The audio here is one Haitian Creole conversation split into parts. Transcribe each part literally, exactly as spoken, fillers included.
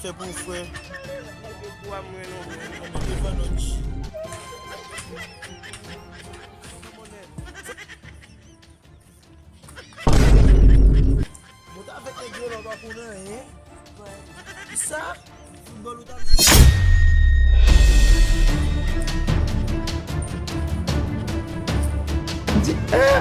Fè pou frè. Mwen t avèk nèg yo la, w pa konnen anyen. Kisa? Foutbòl ou t ap jwe? M di, eh!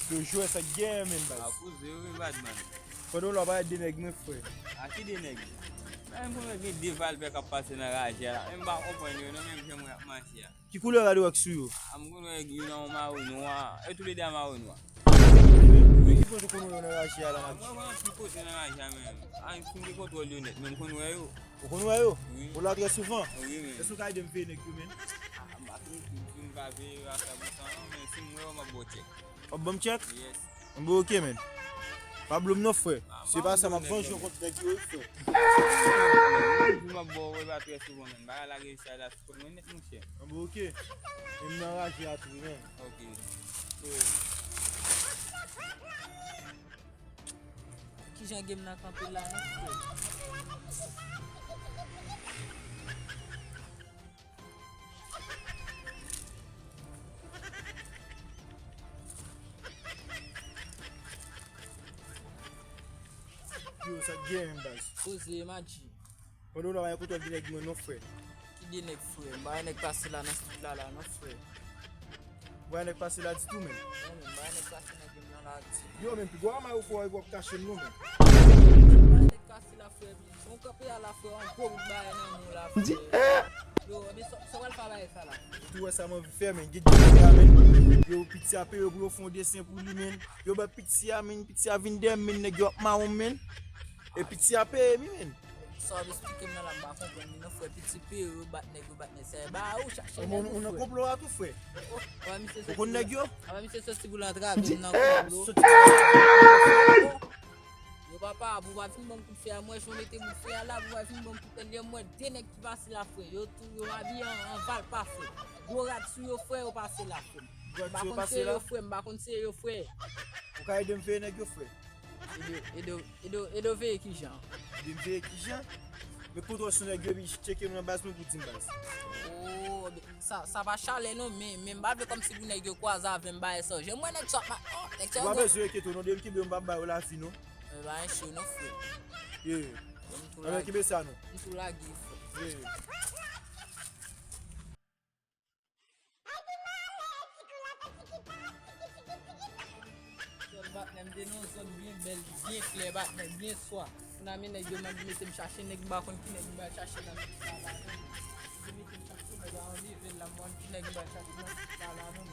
Yo jwe sa gen men baz. A koze wi badman. Pandan w la w pa de nèg men frè. A ki de nèg? Mwen konn gen de valpè k ap pase nan raje a la. Men m pa konprann yo non, menm jan mwen ap mache a. Ki koulè rad ou wè k sou yo? A m konn wè youn an yon mawon nwa. Yo toulede a mawon nwa. Men ki kote w konn wè yo nan raje a la m ap di? Mwen wè anpil kote nan raje a men. A m fin gen kontwòl yo nèt, men m konn wè yo. Ou konn wè yo? Wi. Ou la trè souvan? Wi men. Èske w ka ede m veye nèg yo men? A m pa twò si m ka veye yo a san pou san non, men si m wè yo m ap ba w tchèk. W ap ban m tchèk? Yes. Bon, oke men. Pa blo m non frè. Se pa sa m ap vanje w kont nèg yo wi frè. M ap ba w, e pa trè souvan men. Bagay la gen sa la sou kont mwen nèt monchè. Bon, oke. Men m nan raje a tou men. Oke. Kijan game nan kanpe la non frè? Yo, sa k gen menm baz? Koze, Madji. Pandan w la w pa gen kontwòl de nèg mwen non frè. Ki de nèg frè? M pa wè nèg pase la nan street la la non frè. M pa wè nèg pase la ditou men. Non men, m pa wè nèg pase nan game nan la ditou. Yo men, pi gwo ama yo fò w ap kache m non men. M pa wè nèg pase la frè. Jan w kanpe a la frè, yon gwo bout bagay nan men w la frè. M di, eh! Yo, men sa, sa w pral fè a bagay sa la? Ou tou wè sa m anvi fè men, gen de nèg la men. Yo, piti a peye yo pou yo fè yon desen pou li men. Yo bay piti a men, piti a vin dèyè m men, nèg yo ap mawon m men. E piti a peye m wi men. Sa w ap esplike m nan la m pa konprann li non frè, piti peye yo bat nèg, yo bat nèg, sa e ba ou chache nèg ou frè. Ou nan konplo a tou frè. Ou konn nèg yo? Apa misye soti pou l antrave m nan konplo. Yo papa, pou w pa vin ban m kout fè a, m wè jan w mete kout fè a la, pou w pa vin ban m kout fè a, m wè de nèg ki pase la frè, yo tou, yo abiye an, an valpa frè. Gwo rad sou yo frè, yo pase la frè. M pa konn se yo frè, m pa konn se yo frè. Ou ka ede m veye nèg yo frè? Ede, ede, ede, ede w veye kijan? Ede m veye kijan? Men kontwòl sou nèg yo epi tcheke m nan baz mwen pou di m baz. Oh, sa, sa pa chalè non, men, men m pa vle kòmsi pou nèg yo kwaze avè m bagay sa. Jan m wè nèg sa ap ma-, oh, nèg sa. Ou pa bezwen enkyete w non, depi m kenbe yo m p ap ba yo lavi non. Men pa enkyete w non frè. Yeah. Anben kenbe sa non. M tou lage frè. Yeah. Zòn patnè m te nan yon zòn byen bèl, byen klè, patnè, byen swa. Kounye a men nèg yo mande mete m chache nèg, m pa konn ki nèg m pral chache nan tout sa la non. Yo mete m chache nèg a yon nivo la, m pa konn ki nèg m pral chache nan tout sa la non.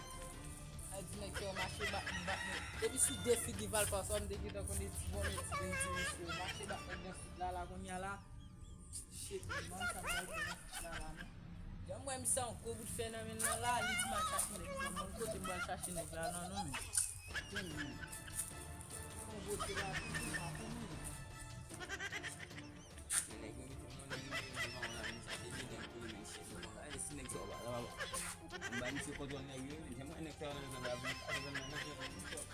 A di nèg sa yo mache bat m, bat nèg. Depi sou de figi Valpa sa, m te gentan konnen ti vòlè, ti dènye, ti mesye yo mache bat nèg nan tout la, la kounye a la. Shit, man, sa m pral fè nan la la, non. Jan m wè misye an gwo bout fè nan men l lan la, li di m al chache nèg la. M konn kote m pral chache nèg la lan non, men. Tande, men. Yon gwo tè la, tou, tou, la, tou, men. Gen nèg yo mete m nan men, men, men, men, men, sa te gen nèg tou, men, shit, mwen, mwen, gade si nèg sa yo pa la, pa, pa. M ba misye kontwòl nèg yo, men, jan m wè nèg sa yo nan zòn la, vin, nan zòn la, nan zòn la, nan zòn la.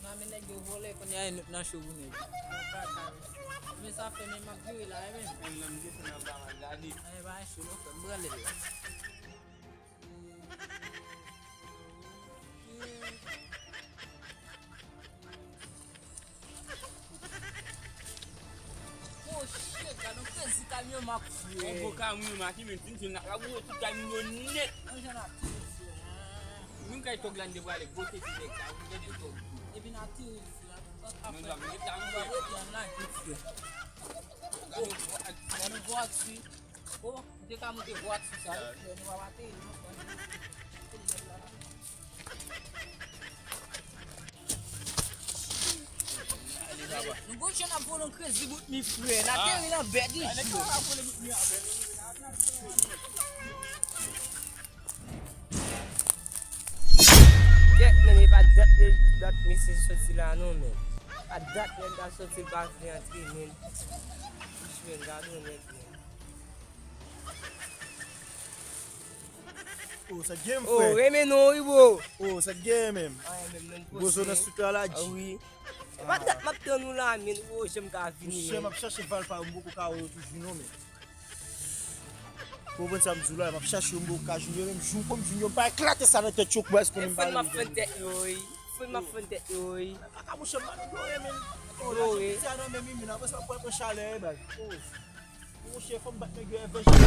Nan men nèg yo vòlè, kounye a nou nan cho pou nèg. Men sa fè men m ap vire la, e men. Menm lè m desann anba m al gade. Ay, ba cho non, frè m, m prale la. Oh shit, gade yon krezi kamyon m ap fè. Yon gwo kamyon m ap fè, men fin fin la, la boule tout kamyon yo nèt. Yon jan ap fè. Menm kay tòg la n te prale, gwo tete nèg sa, ou gade tòg. Epi n ap tire isi la. Menm jan, menm jan, menm jan. Gade yon gwo aksyon. Gade yon gwo aksyon. Oh, m te ka moute vwati sa, wi, frè, nou pa ateri non, frè. Nou gon jan ap vole yon krezi bout mi, frè. N ateri nan bèd isi. Kèt, men, e pa dat, dat misye soti la, non, men. Pa dat, men, ta soti, pa vle antre, men. Jwenn, gade yon nèg, men. Oh, sa gen, oh, frè. Renmen non, wi, bro. Oh, sa gen, menm. Ah, renmen non, gwo zo nan sou twa la, G. Ah, wi. E pa dat m ap tann ou la, men, ou janm ka vini, monchè, men. M ap chache valpa, m poko ka wè yo toujou, non, men. Ou konprann sa m di w la, m ap chache yo, m poko ka jwenn yo, menm jou, kòm jwenn yo, m pa eklate sa nan tèt yo, baz, konnen m pa renmen. Fòn m ap fann tèt yo, wi. Fòn m ap fann tèt yo, wi. Kaka, monchè, m pa nan dlo, men. Oh, lage piti a nan men m, men apre sa, m ap pran chalè, baz. Oh. Monchè, fò m bat nèg yo avè jan.